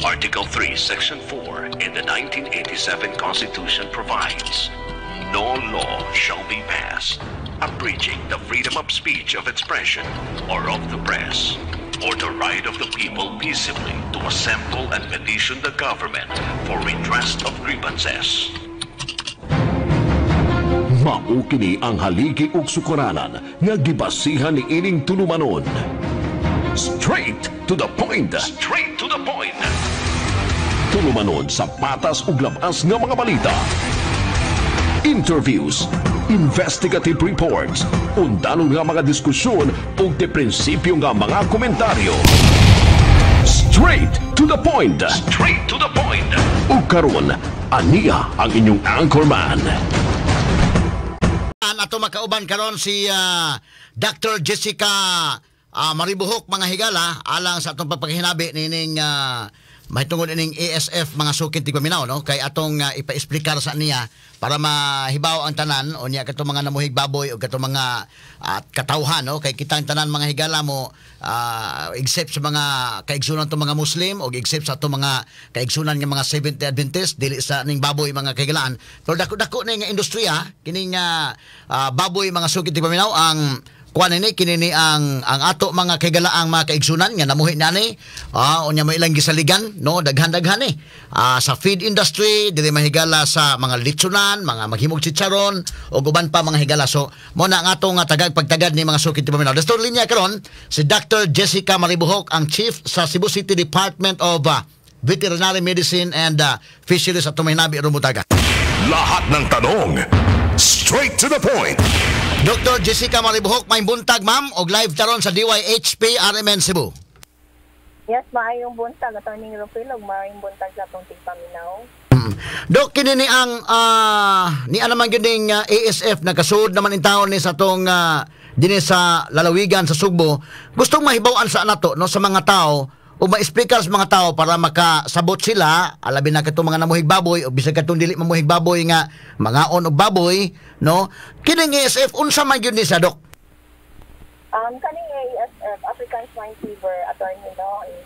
Article 3, Section 4 in the 1987 Constitution provides, "No law shall be passed abridging the freedom of speech, of expression, or of the press, or the right of the people peaceably to assemble and petition the government for redress of grievances." Mao kini ang haligi ug sukaranan nga gibasihan ni ining tulumanon. Straight to the point. Straight to the point. Tulumanon sa patas ug labas nga mga balita. Interviews, investigative reports, undanong nga mga diskusyon ug de prinsipyo nga mga komentaryo. Straight to the point. Straight to the point. Ug karon, aniya ang inyong anchorman. Ang ato makauban karon si Dr. Jessica Maribuhok, mga higala, alang sa atong pagpakahinabi nining mahitungod ining ASF, mga suki tigpaminaw, no, kay atong ipa-explicar sa niya para mahibaw ang tanan unya katong mga namuhig baboy o katong mga katawhan, no, kay kitang tanan, mga higala, mo except sa mga kaigsunan tong mga Muslim o except sa atong mga kaigsunan nga mga Seventh Day Adventist, dili sa ning baboy, mga kahigalaan, pero dako-dako ni nga industriya kining baboy, mga suki tigpaminaw. Ang kuan ini kini ni ang ato mga kaigalaang mga kaigsunan nga namuhi nani unya mo ilang gisaligan, no, daghan-daghan ni sa feed industry dili, mahigala, sa mga litsunan, mga maghimog chicharon ug uban pa, mga higala. So mo na ang atong tagag pagtagad ni, mga suki tigpaminaw. Dasto linya karon si Dr. Jessica Maribuhok, ang chief sa Cebu City Department of Veterinary Medicine and Fisheries at Tumahinabi Rumutaga. Lahat ng tanong, straight to the point. Dr. Jessica Maribuhok, may buntag, ma'am, og live taron sa DYHP RMN Cebu. Yes, maayong buntag, Attorney Rufil, ug maayong buntag sa atong tigpaminaw. Dok, kini ni ang ni ana man gyud ning ASF, nagkasuod naman in taon ni sa atong dinhi sa lalawigan sa Sugbo. Gustong mahibaw-an sa nato, no, sa mga tao o ma-explicar sa mga tao para makasabot sila, alabi na katong mga namuhig baboy o bisag katong dili mamuhig baboy nga mangaon og baboy, no? Kining ASF, unsa man gyud ni siya, Dok? Kaning ASF, African Swine Fever, Attorney, no, is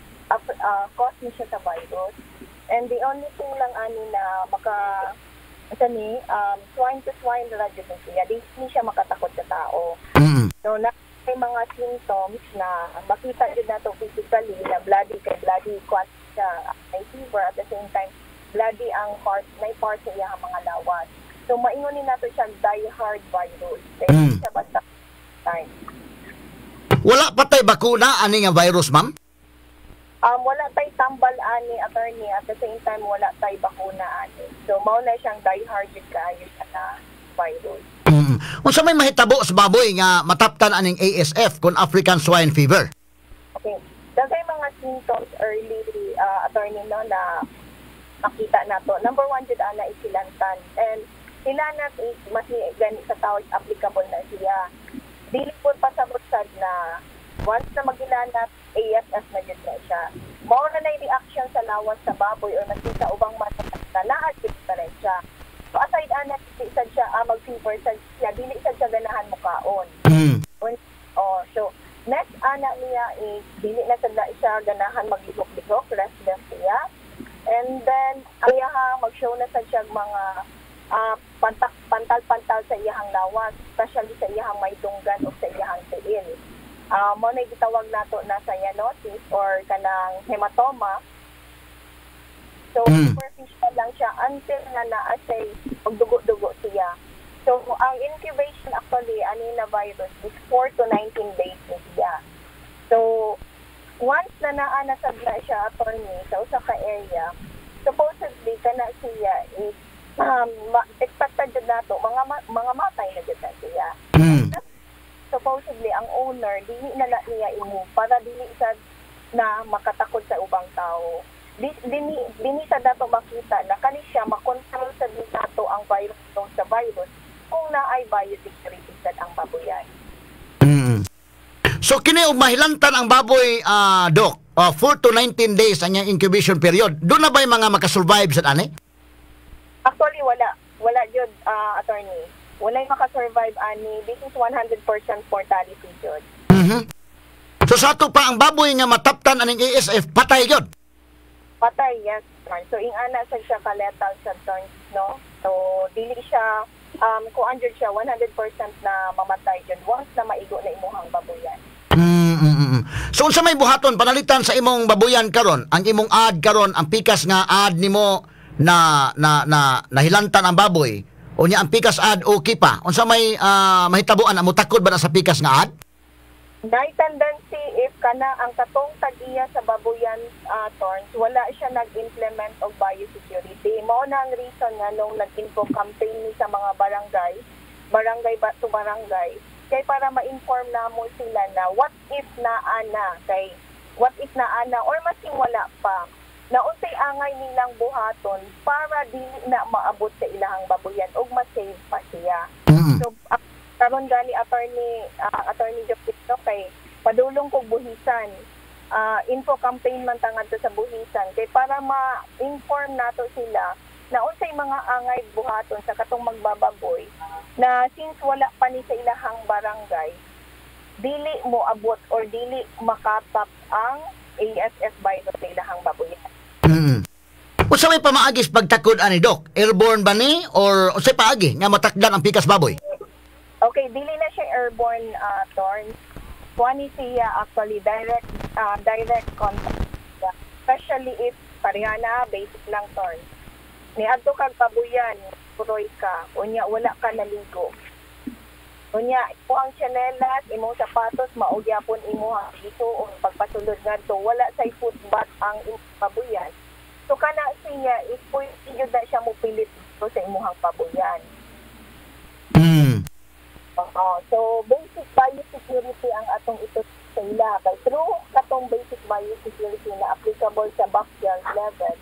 cause ni siya sa virus. And the only thing lang ani na maka sa ni swine to swine ra jud ni siya. Di ni siya makatakod sa tao. So na may mga symptoms na makita jud nato physically na bloody, kay bloody kwan siya, may fever, at the same time bloody ang part, may part sa iyang mga lawas. So maingon ni nato siya die hard virus. Kay siya basta time. Wala pa tay bakuna ani nga virus, ma'am? Wala tay tambal ani, Attorney, at the same time wala tay bakuna ani. So mao na siyang die hard jud kaayo siya na virus. Unsa may mahitabo sa baboy nga mataptan aning ASF kung African Swine Fever? Okay. Daghay mga symptoms early, Attorney, no, na makita nato. Number one jud ana is hilantan. And hilanat is mas ni gani sa tao applicable na siya. Dili po pasabot sad na once na maghilanat, ASF na jud na siya. Mao na na reaction sa lawas sa baboy or maski sa ubang manok na naa jud pa rin siya. So aside ana, dili sad siya mag-fever sad siya, dili sad siya ganahan mukaon. Oh, so next ana niya is dili na sad na siya ganahan maglihok-lihok, restless siya. And then ang iyahang mag-show na sad siya mga pantak pantal-pantal sa iyahang lawas, especially sa iyahang may dunggan o sa iyahang tiil. Mo na gitawag nato na cyanosis or kanang hematoma. So, superficial lang siya until na naa siya magdugo-dugo siya. So, ang incubation actually, ani na virus is 4 to 19 days ni siya. So, once na naa na sad na siya, Attorney, sa usa ka area, supposedly kana siya is expected jud nato mga matay na jud na siya. Supposedly ang owner dili na na niya i-move para dili sa na makatakod sa ubang tao. Di dini dini sa dato makita na kani siya makontrol sa din nato ang virus sa virus kung naay biosecurity sad ang baboyan. So kini og mahilantan ang baboy, Doc, 4 to 19 days ang iyang incubation period. Doon na ba'y mga makasurvive sa ani? Actually wala, wala jud, Attorney. Walay makasurvive ani. This is 100% mortality jud. So sa ato pa ang baboy nga mataptan aning ASF, patay gyud. Patay, yes, Torn. So ing-ana sa siya ka-lethal sa Torn, no? So dili siya kuan jud siya, 100% na mamatay jud once na maigo na imuhang babuyan. So unsa may buhaton panalitan sa imong babuyan karon, ang imong ad karon, ang pikas nga ad nimo na na na nahilantan ang baboy. Unya ang pikas ad okay pa. Unsa may mahitabuan, amo takod ba na sa pikas nga ad? Nay tendency if kana ang katong tag-iya sa babuyan, Torns, wala siya nag-implement og biosecurity. Mao na ang reason nga nung nag-info campaign ni sa mga barangay, barangay ba to barangay, kay para ma-inform namo sila na what if naa na, kay what if naa na or masing wala pa, na unsay angay nilang buhaton para dili na maabot sa ilahang babuyan ug ma-save pa siya. So karon gani, attorney Jopit, no, kay padulong kog Buhisan. Info campaign man ta ngadto sa Buhisan kay para ma-inform nato sila na unsay mga angay buhaton sa katong magbababoy na since wala pa ni sa ilahang barangay, dili mo abot or dili makatap ang ASF virus sa ilahang babuyan. Unsa may pamaagi sa pagtakod ani, Doc? Airborne ba ni or unsay paagi nga matakdan ang pikas baboy? Okay, dili na siya airborne, Torn. Kuan ni siya actually, direct direct contact. Yeah. Especially if pareha na, basic lang, Torn. Niadto kag babuyan, puroy ka, unya wala ka naligo. Unya, imo ang tsinelas, imong sapatos, mao gyapon imo gisuon pagpasulod ngadto, wala say foot bath ang imong babuyan. So kana siya is pwede jud na siya mopilit sa imuhang babuyan. Oo. So, basic biosecurity ang atong ito sa ila. Kay through katong basic biosecurity na applicable sa backyard level,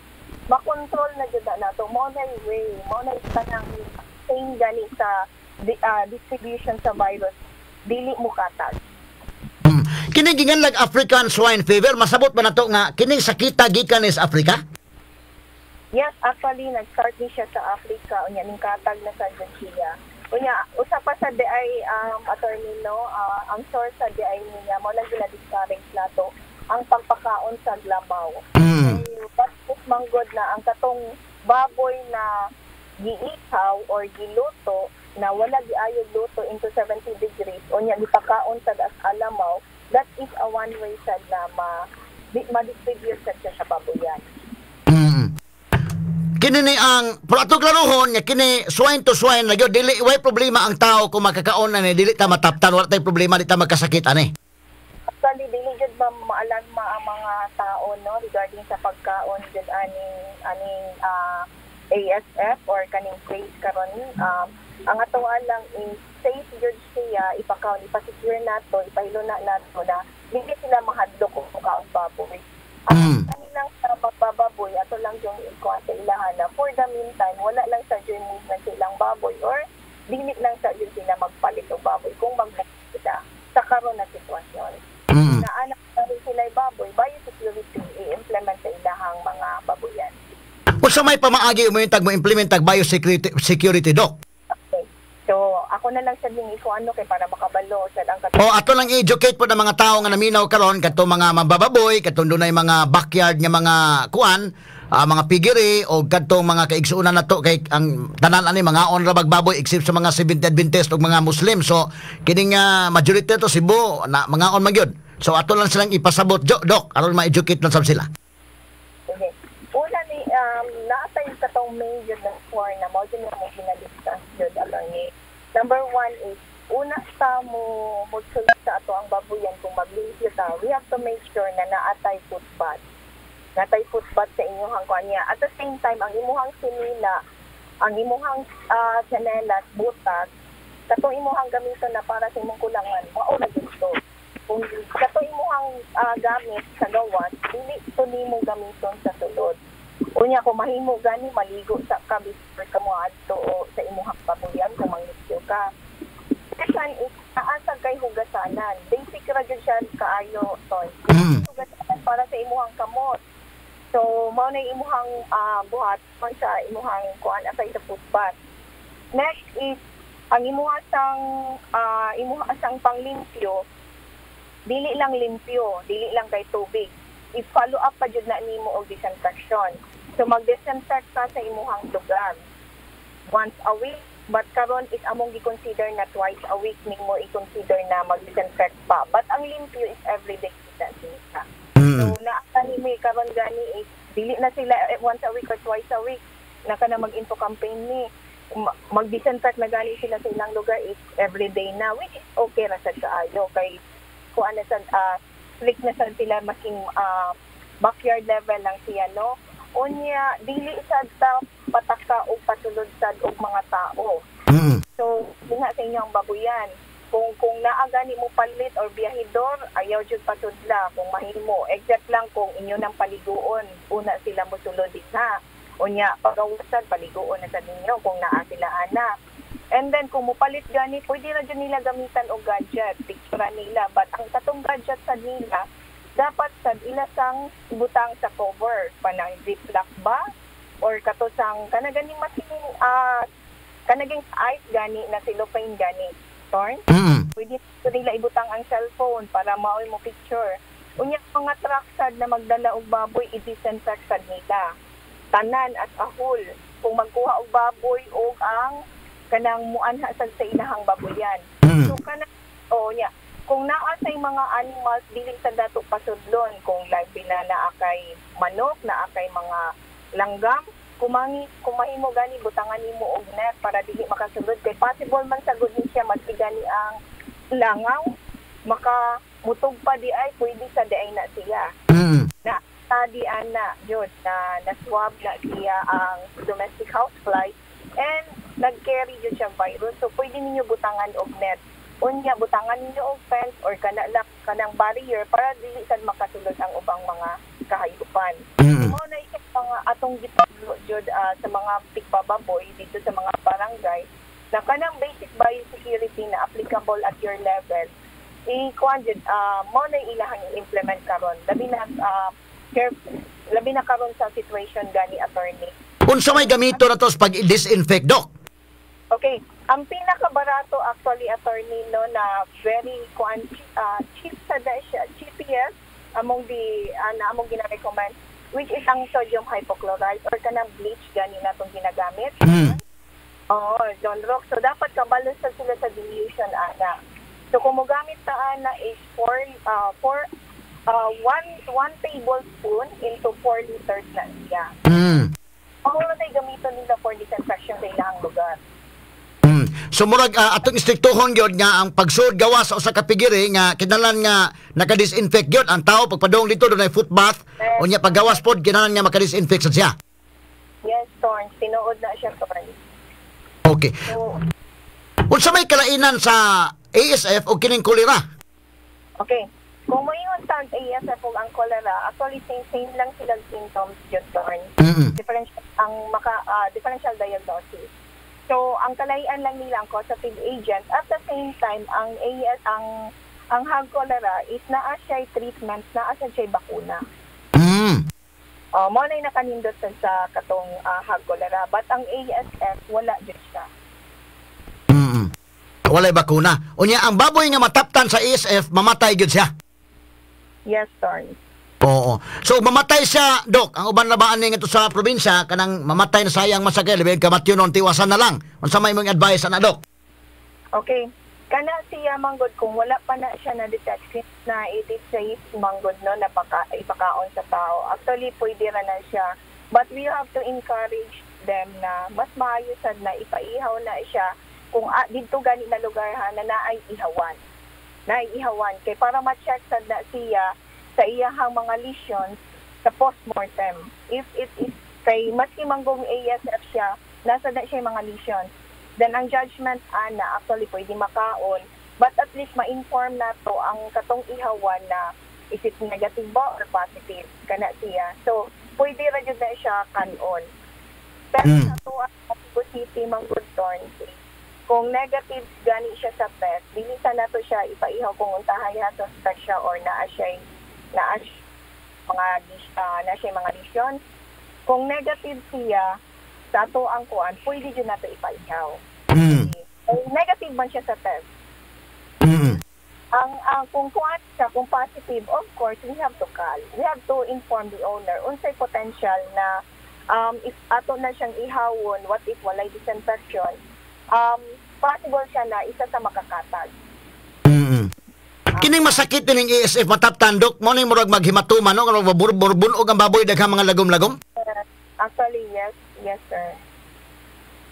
makontrol na jud na nato. Mao na way, mao na kanang same gani sa distribution sa virus, dili mo katag. Kini ginganlag African swine fever, masabot ba nato nga kining sakita gikan is Africa? Yes, actually nag-start ni siya sa Africa, unya ning katag na sa siya. Unya usa pa sa diay, attorney, no, ang source sa diay niya mao lang gina-discourage nato ang pagpakaon sa lamaw. But if manggod na ang katong baboy na giihaw or giluto na wala giayog luto into 70 degrees, unya gipakaon sa as alamaw, that is a one way sad na ma-distribute sad siya sa baboyan. Kini ni ang pero ato klarohon nga kini swine to swine na gyud, dili way problema ang tao kung makakaon na ni, dili ta mataptan, wala tay problema, di ta magkasakit ani. Actually, dili jud ba maalarma ang mga tao, no, regarding sa pagkaon jud aning ASF or kaning craze karon. Ang atoa lang is safe jud siya ipakaon, ipasecure nato, ipahilo na nato na dili sila mahadlok kung kaon baboy. Ang kanilang sa pagbababoy, ato lang yung ikuan sa ilahan na for the meantime, wala lang sa joint movement sa ilang baboy or dili lang sa jud sila magpalit og baboy kung mag sila sa karon na sitwasyon. Na anak na rin sila baboy, biosecurity i-implement sa ilahang mga baboyan. Unsa may pamaagi mo yung tag mo implement tag biosecurity security, Doc? Okay. So, ako na lang sa ding iko ano kay para makabalo sa ang O ato lang i-educate po ng mga tao nga naminaw karon, kadtong mga mambababoy, kadtong dunay mga backyard nga mga kuan, mga piggery o kadtong mga kaigsuonan nato, kay ang tanan ani mga on ra bagbaboy except sa mga Seventh Adventist ug mga Muslim. So kining majority to Cebu na mga on man gyud. So ato lang silang ipasabot jo, Doc, aron ma-educate lang sab sila. Okay. Una ni naatay katong major na four na mao jud mo gina-discuss jud, attorney. Number one is una sa mo magsulod sa ato ang babuyan, kung maglimpyo ta, we have to make sure na naatay foot bath. Natay foot bath sa inyong kuan niya. At the same time, ang imuhang sinila, ang imuhang tsinelas, butas, katong imuhang gamiton na para sa imong kulangan, mao na jud to. Kung katong imuhang gamit sa gawas, dili to nimo gamiton sa sulod. Unya kung mahimo gani, maligo sa ka before ka mo adto o sa imuhang babuyan kung manglimpyo ka. Second is naasa kay hugasanan. Basic ra jud siya kaayo, Ton. Hugasanan para sa imuhang kamot. So mao na yung imuhang buhat man sa imuhang kuan aside sa foot bath. Next is ang imuha sang panglimpyo, dili lang limpyo, dili lang kay tubig. i-follow up pa jud na nimo og disinfection. So mag-disinfect ka sa imuhang lugar once a week, but karon is among gi-consider na twice a week nimo i-consider na mag-disinfect pa. But ang limpyo is everyday na siya. So naa ni karon gani is dili na sila once a week or twice a week na kana mag-info campaign ni mag-disinfect na gani sila sa ilang lugar is everyday na, which is okay ra sad kaayo kay kuan na sad, strict na sad sila masking backyard level lang siya, no? Unya dili sad ta pataka og pasulod sad og mga tao. So, dinha sa inyong babuyan. Kung naa gani mo palit or biyahidor, ayaw jud pasudla kung mahimo. Except lang kung inyo nang paliguon, una sila mosulod dinha. Unya pagawasan, paliguon na sa ninyo kung naa sila ana. And then kung mopalit gani, pwede ra jud nila gamitan og gadget, picture nila. But ang katong gadget sa nila, dapat sad ila sang ibutang sa cover, panang ziplock ba or kato sang kana ganing masing kanaging ice gani na cellophane gani, Torn. Pwede po nila ibutang ang cellphone para maoy mo picture. Unya mga truck sad na magdala og baboy, i-disinfect sad nila. Tanan as a whole. Kung magkuha og baboy og ang kanang muanha sad sa ilahang baboyan. So kana oh nya kung naa say mga animals, dili sa dato pasudlon. Kung labi na naa kay manok, naa kay mga langgam, kumangi kung mahimo gani butangan nimo og net para dili makasulod kay possible man sa gud ni siya maski gani ang langaw maka mutug pa di ay pwede sa di ay na siya na study ana jud na na swab na siya ang domestic housefly and nag-carry jud siya virus. So pwede ninyo butangan og net, unya butangan ninyo og fence or kana lang kanang barrier para dili sad makasulod ang ubang mga kahayupan. Mao na isa mga atong gitudlo jud sa mga tigbababoy dito sa mga barangay na kanang basic biosecurity na applicable at your level, i-kuan jud, mao na ilahang i-implement karon, labi na labi na karon sa situation gani, attorney. Unsa may gamito na to sa pag-disinfect, Doc? Okay, ang pinakabarato actually, attorney, no, na very kuan, cheap sa da siya, cheapest among the na among gina-recommend, which is ang sodium hypochlorite or kanang bleach gani natong ginagamit. Oo, Zonrox. So dapat kabalo sa sila sa dilution ana. So kung mogamit ta ana is 4 4 1 tablespoon into 4 liters na siya. Mao na tay gamiton nila for disinfection sa ilang lugar. So murag atong istriktuhon gyud nga ang pagsud gawas sa usa ka piggery nga kinahanglan nga naka-disinfect gyud ang tao pagpadong dito, dunay foot bath, unya paggawas pod kinahanglan nga maka-disinfect sad siya. Yes, Torn. Tinuod na siya, Torn. Okay. So, Unsa may kalainan sa ASF o kining kolera? Okay. Kung moingon sa ASF ug ang cholera, actually same same lang sila symptoms jud, Torn. Differential ang maka differential diagnosis. So, ang kalahian lang nila ang causative agent. At the same time, ang AS ang hog cholera is naa siya treatment, naa siya bakuna. Oh, mo na nakanindot sa katong hog cholera. But ang ASF wala jud siya. Walay bakuna. Unya ang baboy nga mataptan sa ASF, mamatay gyud siya. Yes, Torn. Oo. So mamatay siya, Dok. Ang uban na ba ani ngadto sa probinsya kanang mamatay na sayang masakay, labi kamatyon nun, tiwasan na lang. Unsa may imong advice ana, Dok? Okay. Kana siya manggod kung wala pa na siya na detect since na it is safe manggod, no, na ipakaon sa tao. Actually pwede ra na siya. But we have to encourage them na mas maayo sad na ipaihaw na siya kung didto gani na lugar ha na naay ihawan. Naay ihawan kay para ma-check sad na siya sa iyahang mga lesions sa postmortem. If it is kay maski manggong ASF siya, nasa na siya yung mga lesions. Then ang judgment ana actually pwede makaon, but at least ma-inform na to ang katong ihawan na is it negative ba or positive kana siya. So pwede ra jud na siya kanon. Pero sa to ang Cebu City manggod, Torn, kung negative gani siya sa test, dili sa nato siya ipaihaw kung untahay ha suspect siya or naa siya mga lesions. Kung negative siya sa ato ang kuan, pwede jud nato ipaihaw. Eh, negative man siya sa test. Ang kung kuan siya, kung positive, of course, we have to call. We have to inform the owner unsay potential na if ato na siyang ihawon, what if walay disinfection, possible siya na isa sa makakatag. Kining masakit nining ASF, mataptan, Dok, mo ning murag maghimatuma, no, nga maburbon og ang baboy, daghang mga lagom-lagom. Actually, yes, sir.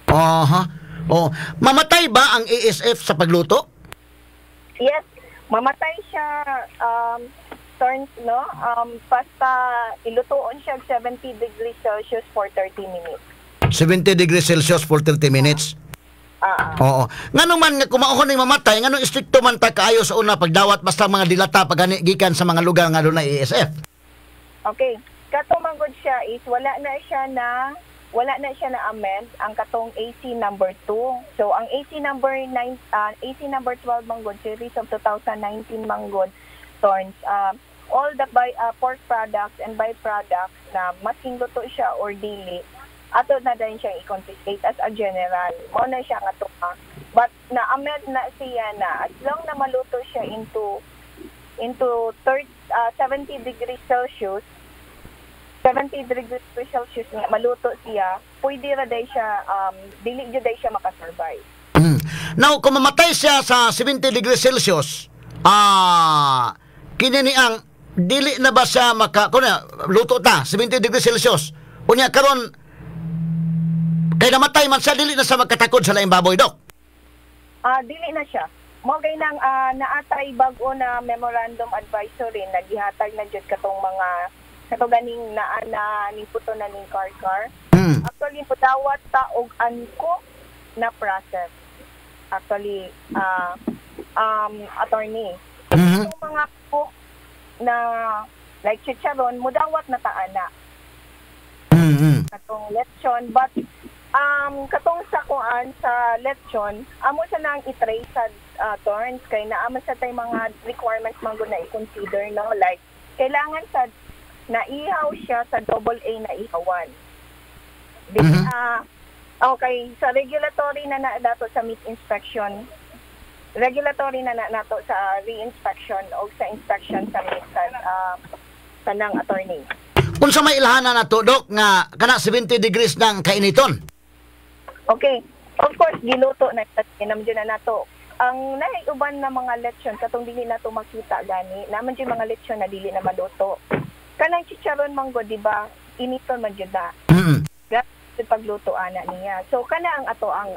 Aha. Oh, mamatay ba ang ASF sa pagluto? Yes, mamatay siya, turns, no? Basta ilutoon siya 70 degrees Celsius for 30 minutes. 70 degrees Celsius for 30 minutes. Ah. Oo. Ngano man nga kumauhon ning mamatay, ngano istrikto man ta kaayo sa una pagdawat basta mga dilata pagani gikan sa mga lugar nga dunay ASF? Okay. Kato manggod siya is wala na siya na amend ang katong AC number 2. So ang AC number 9, AC number 12 manggod, series of 2019 manggod, Torns, all the by pork products and byproducts na masking luto siya or dili, ato na din siyang i-confiscate as a general. Mao na siya nga tuka. But na-amend na siya na as long na maluto siya into 30, 70 degrees Celsius, 70 degrees Celsius nga maluto siya, pwede ra day siya, dili jud day siya makasurvive. Now, kung mamatay siya sa 70 degrees Celsius, kini ni ang dili na ba siya maka kun luto ta 70 degrees Celsius? Unya karon kay namatay man siya, dili na siya makatakod sa laing baboy, Dok? Ah, dili na siya. Mo gay nang naatay bag-o na memorandum advisory na gihatag na jud katong mga kato ganing naa na ning puto na ning car. Actually, mudawat ta og uncooked na process. Actually, attorney. Itong mga cook na like chicharon, mudawat na ta ana. Katong lechon, but katong sa kuan, sa lechon, amo sa nang i-trace sa turns kay naa man sa tay mga requirements man gud na i-consider, no, like kailangan sa naihaw siya sa double A na ihawan. Di, okay, sa regulatory na na nato sa meat inspection, regulatory na na nato sa re-inspection o sa inspection sa meat sa kanang, attorney. Unsa may ilhanan nato, Dok, nga kana 70 degrees ng kainiton? Okay. Of course, giluto na inam na nato. Ang naiuban na mga lechon katong dili nato makita gani, naman jud mga lechon na dili na maluto. Kanang chicharon manggo, di ba? Initon man jud na. Grabe pagluto ana niya. So kana ang ato ang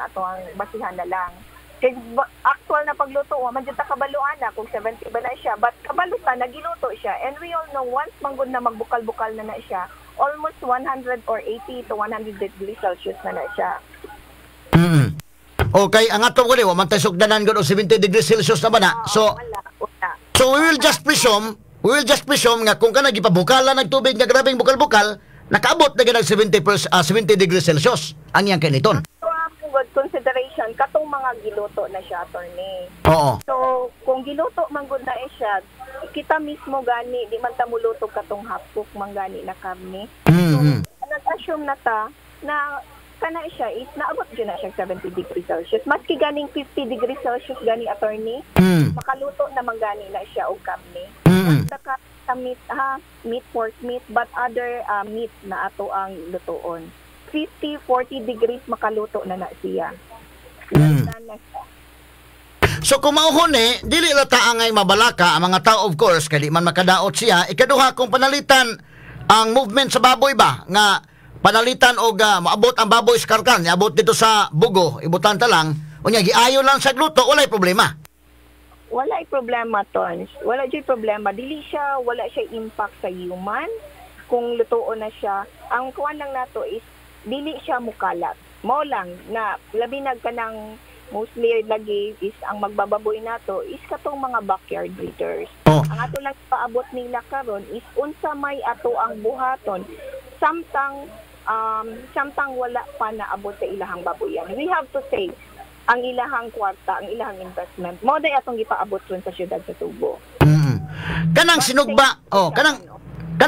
basihan na lang. Kay actual na pagluto, wa man jud ta kabalo ana kung 70 ba na siya, but kabalo ta na giluto siya. And we all know once manggod na magbukal-bukal na na siya, almost 100 or 80 to 100 degrees Celsius na na siya. Okay, ang ato ko ni wa man tay sugdanan gud og 70 degrees Celsius na ba na. So Wala, wala. So we will just presume nga kung kana gipabukalan ng tubig nga grabeng bukal-bukal, nakaabot na gyud 70 degrees Celsius ang iyang kainiton. So, ang good consideration, katong mga giluto na siya, attorney. So, kung giluto man gud na eh siya, kita mismo gani, di man ta muluto katong half cook man gani na karne. So, nag-assume na ta na kana siya is naabot jud na siya 70 degrees Celsius. Maski ganing 50 degrees Celsius gani, attorney, makaluto na man gani na siya og karne. Saka sa meat ha, meat, pork meat, but other meat na ato ang lutuon. 50, 40 degrees makaluto na na siya. Well done na siya. So kung mauhon eh, dili ra ta angay mabalaka ang mga tao, of course, kay di man makadaot siya. Ikaduha, kung panalitan ang movement sa baboy ba nga panalitan og moabot ang baboy sa karkan, niabot dito sa Bugo, ibutan ta lang, unya giayo lang sa luto, walay problema? Wala problema, Tons. Wala jud problema. Dili siya, wala siya impact sa human kung lutuon na siya. Ang kuan lang nato is dili siya mukalat. Mao lang na labi nag kanang mostly lagi is ang magbababoy nato is katong mga backyard breeders. Ang ato lang paabot nila karon is unsa may ato ang buhaton samtang wala pa naabot sa ilahang baboyan. We have to save ang ilahang kwarta, ang ilahang investment. Mao day atong gipaabot ron sa siyudad sa Subo. Kanang sinugba, oh, kanang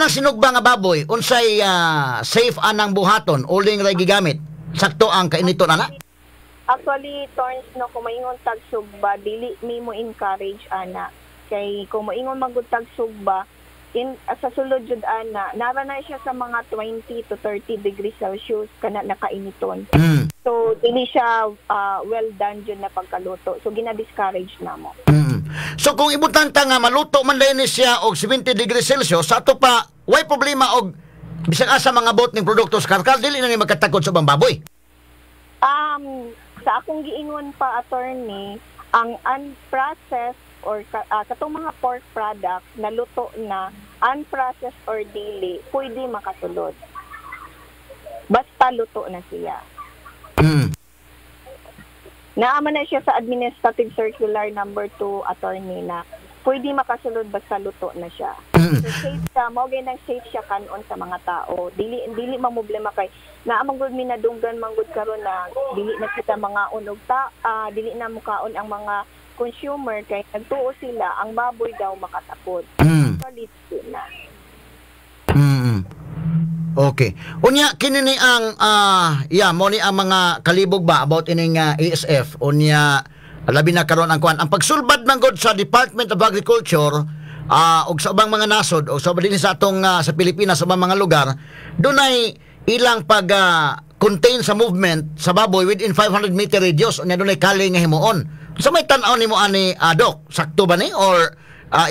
sinugba nga baboy, unsay safe anang buhaton, uling ra gigamit? Sakto ang kainiton ana? Actually, Torns, no, kung maingon tag sugba, dili mi mo encourage ana. Kay kung moingon man gud tag sugba, in sa sulod jud ana, nara na siya sa mga 20 to 30 degrees Celsius kana nakainiton. So dili siya well done jud na pagkaluto. So gina-discourage namo. So kung ibutang ta nga maluto man dayon ni siya og 70 degrees Celsius, sa ato pa way problema og bisag asa mga bot ning produkto sa karkar, dili na ni magkatakod sa ubang baboy? Sa akong giingon pa, attorney, ang unprocessed or katong mga pork products na luto na, unprocessed or dili, pwede makasulod. Basta luto na siya. Naa man na siya sa Administrative Circular number 2, attorney, na pwede makasulod basta luto na siya. So safe siya, mao gyud nang safe siya kanon sa mga tao. Dili dili mamroblema kay naa man gud mi nadunggan man gud karon na dili na kita mga unog ta dili na mukaon ang mga consumer kay nagtuo sila ang baboy daw makatakod. Actually, dili na. Okay. Unya kini ni ang yeah, mo ni ang mga kalibog ba about ining ASF. Unya labi na karon ang kuan, ang pagsulbad man gud sa Department of Agriculture ug sa ubang mga nasod o sa dinhi sa atong sa Pilipinas, sa ubang mga lugar, dunay ilang pag contain sa movement sa baboy within 500 meter radius. Unya dunay culling nga himuon. Sa may tan-aw nimo ani, Dok, sakto ba ni or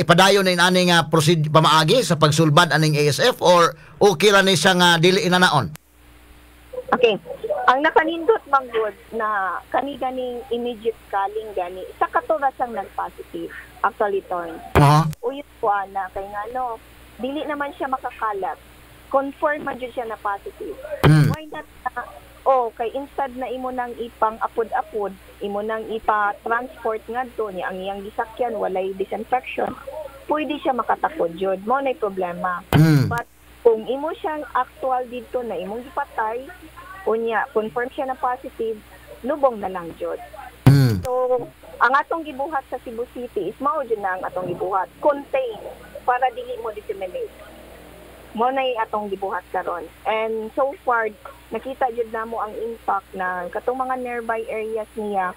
ipadayon na ani nga proceed pamaagi sa pagsulbad aning ASF or okay ra ni siya nga dili inanaon? Okay. Ang nakanindot man gud na kani ganing immediate culling gani sa katurasang nag-positive actually, Torn. Uyot ko ana kay ngano dili naman siya makakalat. Confirm man jud siya na positive. Why not na, oh, kay instead na imo nang ipang apod-apod, imo nang ipa-transport ngadto ni ang iyang gisakyan walay disinfection, pwede siya makatakod jud. Mao nay problema. But kung imo siyang actual didto na imong gipatay, unya confirm siya na positive, lubong na lang jud. So, ang atong gibuhat sa Cebu City is mao jud na ang atong gibuhat. Contain para dili mo disseminate. Mao na atong gibuhat karon. And so far, nakita jud namo ang impact na katong mga nearby areas niya,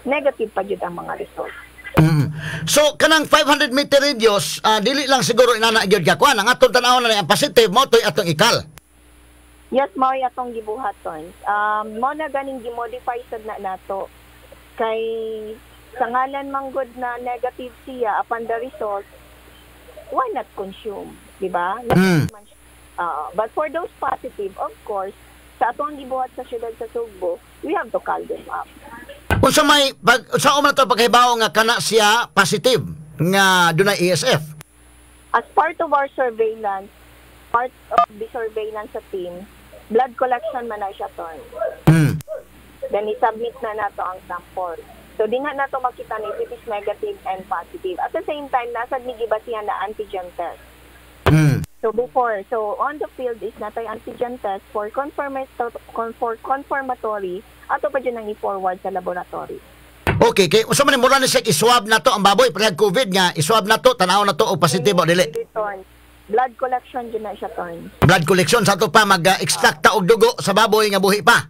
negative pa jud ang mga results. So kanang 500 meter radius, dili lang siguro inana gyud ka kuan. Ang atong tan-awon na ang positive mao to'y atong i-cull. Yes, mao atong gibuhaton. Mao na ganing gimodify sad na nato. Kay sa ngalan manggod na negative siya upon the result, why not consume, di ba? But for those positive, of course, sa atong gibuhat sa siyudad sa Sugbo, we have to call them up. Unsa may pag sa man to pagkahibaw nga kana siya positive nga dunay ASF? As part of our surveillance, part of the surveillance sa team, blood collection man na siya, Ton. Then i-submit na nato ang sample. So di nga nato makita na if it is negative and positive. At the same time, nasa ni gibasihan na antigen test. So before, so on the field is natay antigen test for confirmatory ato pa jud ang i-forward sa laboratory. Okay, kay usa man ni mura ni siya i-swab na to ang baboy parehag COVID nga i-swab na to, tan-aw na to og positive o dili. Dili, Ton. Blood collection jud na siya, Ton. Blood collection sa ato pa mag-extract ta og dugo sa baboy nga buhi pa.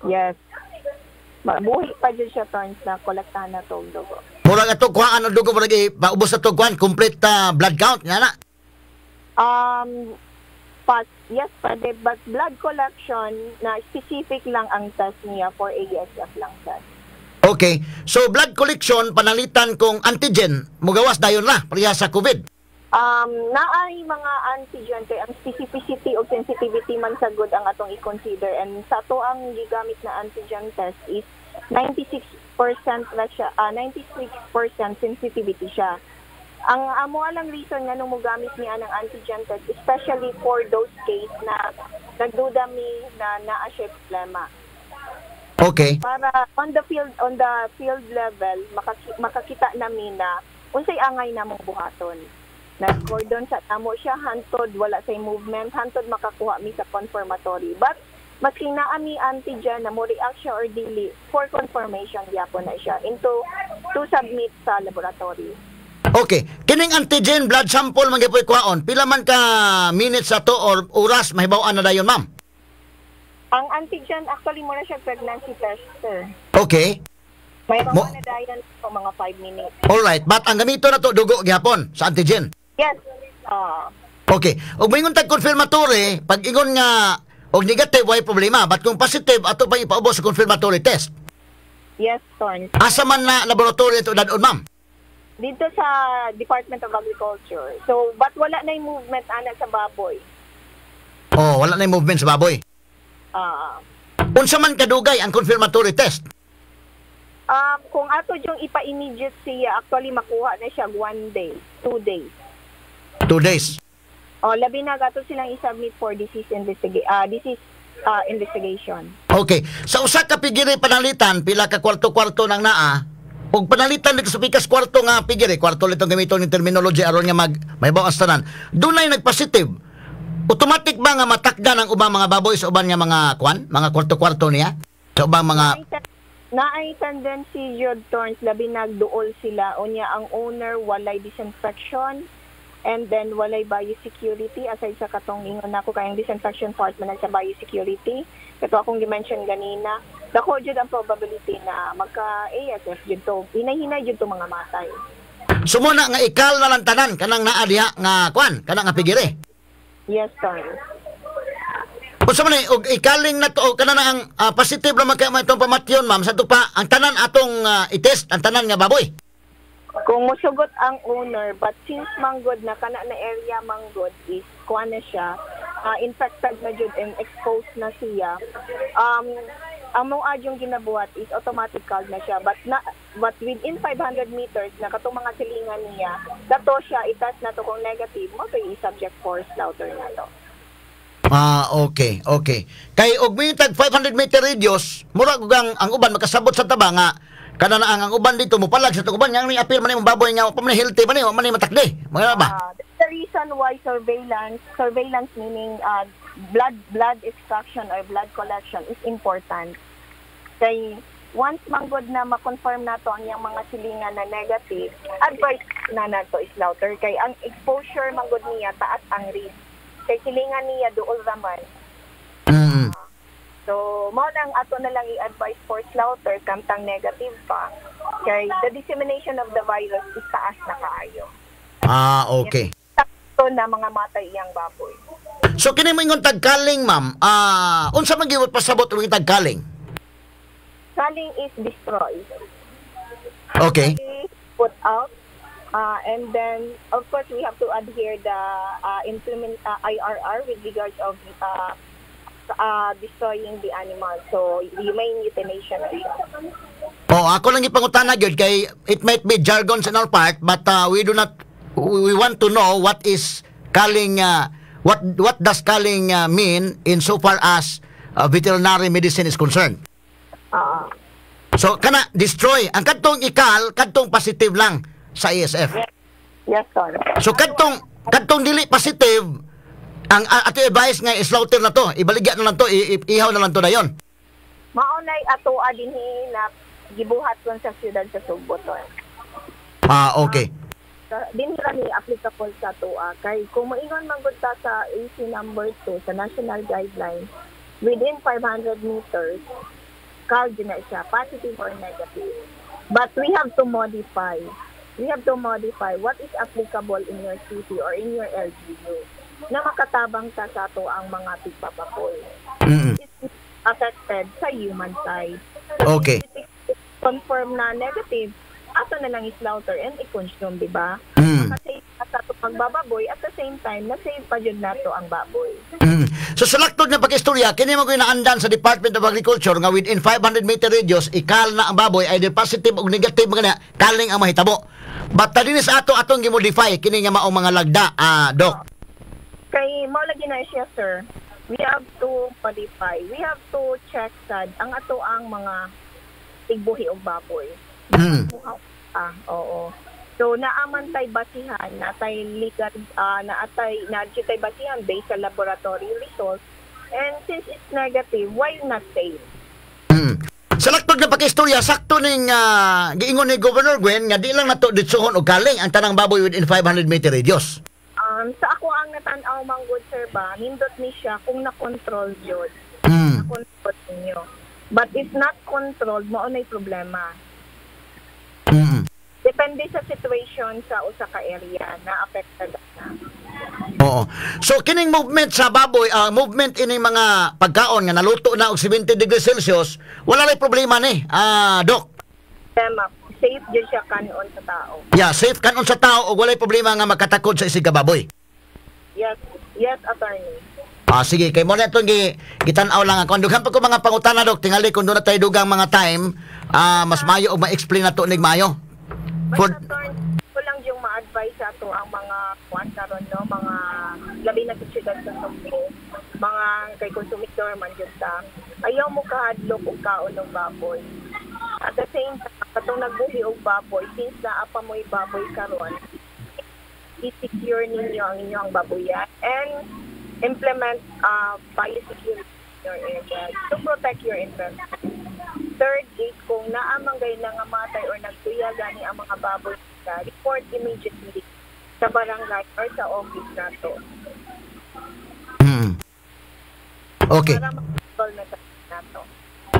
Yes. Buhi pa jud siya, Ton, na kolektahan na to og dugo. Murag ato kuhaan og dugo, murag paubos na to kuan complete blood count nga na. But, yes, pwede. But blood collection na specific lang ang test niya for ASF lang, sir. Okay. So blood collection panalitan kung antigen mugawas dayon na pareha sa COVID. Naay mga antigen kay ang specificity o sensitivity man sa good ang atong i-consider, and sa ato ang gigamit na antigen test is 96% na siya, 96% sensitivity siya. Ang amo lang reason nga nung mogamit niya ng antigen test, especially for those case na nagduda mi na naa siya problema. Para on the field level makakita nami na unsay angay namong buhaton. Nag-cordon sa namo siya hantod wala say movement, hantod makakuha mi sa confirmatory. But maski naa mi antigen na mo react siya or dili, for confirmation gyapon na siya into to submit sa laboratory. Okay. Kining antigen, blood sample man gyud kuhaon. Pila man ka minutes ato or oras mahibaw-an na dayon, ma'am? Ang antigen actually mo na siya pregnancy test, sir. May mga na dayon po mga 5 minutes. Alright, but ang gamito na to dugo gihapon sa antigen. Yes. Okay. Ug moingon tag confirmatory, pag ingon nga og negative, way problema, but kung positive, ato pa ipaubos sa confirmatory test. Yes, Torn. Asa man na laboratory ito dadon, ma'am? Dito sa Department of Agriculture. So, but wala na yung movement ana sa baboy. Oh, wala na yung movement sa baboy. Unsa man kadugay ang confirmatory test? Kung ato yung ipa-immediate siya, actually makuha na siya one day, 2 days. 2 days. O, labi na gato silang i-submit for disease investigation. Okay. Sa usa ka piggery panalitan, pila ka kwarto-kwarto nang naa, ug panalitan dito sa pikas kwarto nga piggery, kwarto litong gamiton ng terminology aron nga mag may ang tanan. Dunay nagpositive. Automatic ba nga matakda ng ubang mga baboy sa uban nga mga kwan, mga kwarto-kwarto niya? Sa ubang mga Naay tendency jud, Torns, labi nagduol sila unya ang owner walay disinfection and then walay biosecurity aside sa katong ingon nako kayang disinfection part man sa biosecurity kato akong gi-mention ganina. Dako jud ang probability na magka ASF jud to, hinay-hinay jud to mga matay. So mo na nga i-cull na lang tanan kanang naa diha nga kwan, kanang nga piggery. Yes, Torns. Unsa man ni og i-culling na to o kana na ang positive ra man kay itong pamatyon, ma'am, sa pa ang tanan atong i-test ang tanan nga baboy? Kung musugot ang owner, but since manggod na kana na area manggod is kuan na siya, infected na jud and exposed na siya, ang mo yung ginabuhat is automatic cull na siya, but within 500 meters na katong mga silingan niya, dato siya i-test na to. Kung negative mo to, i-subject for slaughter na to. Ah, okay. Kay og mitag 500 meter radius, murag og ang uban makasabot sa taba nga kana na ang uban dito mopalag sa uban nga ni apil man imong baboy nga wa pa man ni healthy man ni, wa man ni matakdi. Mga ba? That's the reason why surveillance, surveillance meaning blood extraction or blood collection, is important. Kay once manggod na ma-confirm nato ang iyang mga silingan na negative, advice na nato is slaughter kay ang exposure manggod niya taas ang risk. Kay silingan niya duol raman. So, mao nang ato na lang i-advise for slaughter kamtang negative pa. Kay the dissemination of the virus is taas na kaayo. Sakto na mga matay iyang baboy. So kini mo ingon tag culling, ma'am. Unsa man gyud pasabot og tag culling? Culling is destroy. Put out. And then, of course, we have to adhere the implement IRR with regards of destroying the animal. So, you may euthanasia na siya. Oh, ako lang ipangutana gyud kay it might be jargons in our part, but we do not we want to know what is culling, what does culling mean in so far as veterinary medicine is concerned. So kana destroy ang kadtong i-cull, kadtong positive lang sa ASF. Yes, sir. So kadtong dili positive ang ato advice nga slaughter na to, ibaligya na lang to, ihaw na lang to dayon. Maunay ato dinhi na gibuhat kon sa siyudad sa Sugbo to. Dinhi ra ni applicable sa atoa kay kung moingon man gud ta sa AC number 2 sa national guideline, within 500 meters cull na siya, positive or negative. But we have to modify what is applicable in your city or in your LGU na makatabang ta sa ato ang mga tigpapakoy. It's affected sa human side. If it's confirm na negative, ato na lang i-slaughter and i-consume, di ba? Makasave ka sa ato pagbababoy, at the same time, na-save pa jud nato ang baboy. So sa laktod nga pag-istorya, kini mo naandan sa Department of Agriculture nga within 500 meter radius, i-cull na ang baboy, either positive o negative mga na, culling ang mahitabo. But dinhi sa ato, atong gimodify kini nga maong mga lagda, Doc. Kay mao lagi na siya, sir. We have to modify. We have to check sad ang ato ang mga tigbuhi og baboy. Ah, oo. So naaman tay basihan, natay legal naatay na tay basihan based sa laboratory results. And since it's negative, why not save? Sa laktod nga pag-istorya, sakto ning giingon ni Governor Gwen nga di lang nato ditsuhon og culling ang tanang baboy within 500 meter radius. Sa ako ang natan-aw manggod, sir, ba, nindot ni siya kung na-control jud. Na-control ninyo. But if not controlled, mao na'y problema. Depende sa situation sa usa ka area na affected na. Oo. So kining movement sa baboy, movement ining mga pagkaon nga naluto na og 70 degrees Celsius, wala ray problema ni, Doc. Tema, safe jud siya kanon sa tao. Yeah, safe kanon sa tao og walay problema nga makatakod sa isig ka baboy. Yes, attorney. Sige, kay mo na itong gitan-aw lang ako. Dughan pa ko mga pangutana, Dok. Tingali kung doon na tayo dugang mga time, mas maayo og ma-explain na to nig maayo. For ko lang yung ma-advise sa ato ang mga kuan karon, no, mga labi na sa siyudad sa Sugbo, mga kay konsumidor man jud ta. Ayaw mo kahadlok og kaon og baboy. At the same time, katong nagbuhi og baboy, since naa pa mo'y baboy karon, i-secure ninyo ang inyong baboyan and implement biosecurity in your area to protect your investment. Third is kung naa man gay nangamatay or nagtuya gani ang mga baboy ka, report immediately sa barangay or sa office nato. Okay. Para ma-control na sa nato.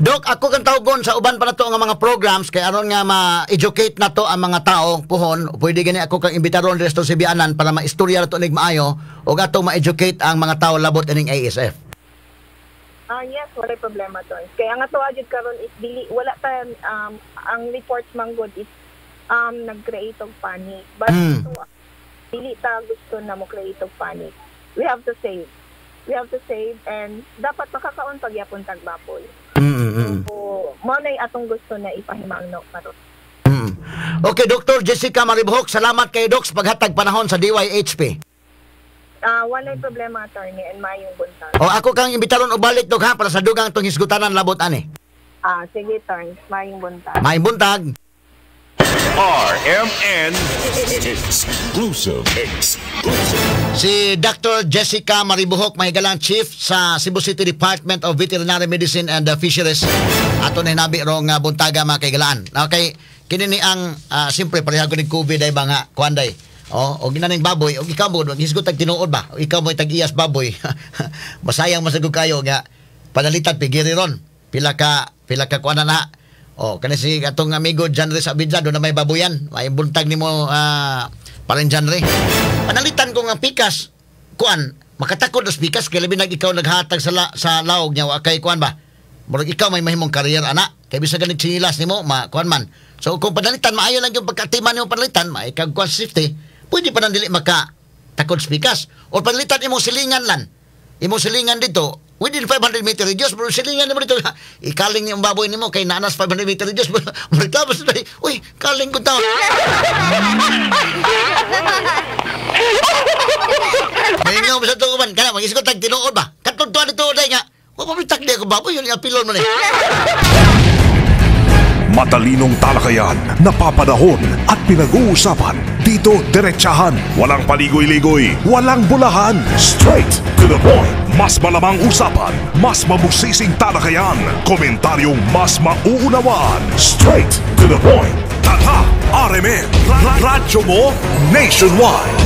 Dok, ako kang tawgon sa uban pa na to nga mga programs kay aron nga ma-educate na to ang mga tao puhon. Pwede gani ako kang imbitaron resto sa Bianan para maistorya na to nig maayo ug ato ma-educate ang mga tao labot ining ASF. Yes, walay problema to. Kaya nga tuwa jud karon is dili wala ta ang reports man gud is nag-create og panic. But dili ta gusto na mo create og panic. We have to save. We have to save and dapat makakaon pagyapon tag baboy. So, mao na atong gusto na ipahimangno karon. Okay, Dr. Jessica Maribuhok, salamat kay Doc sa paghatag panahon sa DYHP. Walay problema, attorney, and mayong buntag. O ako kang imbitaron og balik, Dok, ha, para sa dugang itong hisgutanan labot ani. Sige, attorney, mayong buntag. Maayong buntag. RMN Exclusive. Exclusive. Si Dr. Jessica Maribuhok, mahigalang chief sa Cebu City Department of Veterinary Medicine and Fisheries. Ato na hinabi rong buntaga, mga kaigalaan. Okay, kini ni ang siyempre pareha ko ni COVID ay ba nga kuan day. Oh, og ginaning baboy, og ikaw mo hisgot tag tinuod ba? O ikaw mo tag-iyas baboy. Masayang masagod kayo nga panalitan pigiri ron. Pila ka kuan na na. Oh, kani si atong amigo Janre sa Abidjan, doon na may baboyan. May buntag nimo parin Janre. Panalitan ko nga pikas, kuan, makatakod os pikas kay labi nag ikaw naghatag sa laog niya wa kay kuan ba. Murag ikaw may mahimong career ana. Kay bisag ganit tsinilas nimo, ma kuan man. So kung panalitan maayo lang yung pagkatiman nimo panalitan, may kag kuan safety, pwede pa nang dili maka takod sa pikas. O panalitan imong silingan lan. Imong silingan dito, within 500 meter radius, pero silingan nimo dito, ikaling yung baboy nimo kay naanas 500 meter radius, reklamo sa tayo, uy, kaling ko tao. Maingaw sa tuguman, kana, mag-isgot tag tinuod ba? Katong tuwa dito, day nga, wa pa mitak di ako baboy, yun yung apilon mo ni. Matalinong talakayan, napapanahon at pinag-uusapan. Dito diretsahan, walang paligoy-ligoy, walang bulahan. Straight to the point. Mas malamang usapan, mas mabusising talakayan, komentaryong mas mauunawaan. Straight to the point. Tatak RMN, Radyo mo nationwide.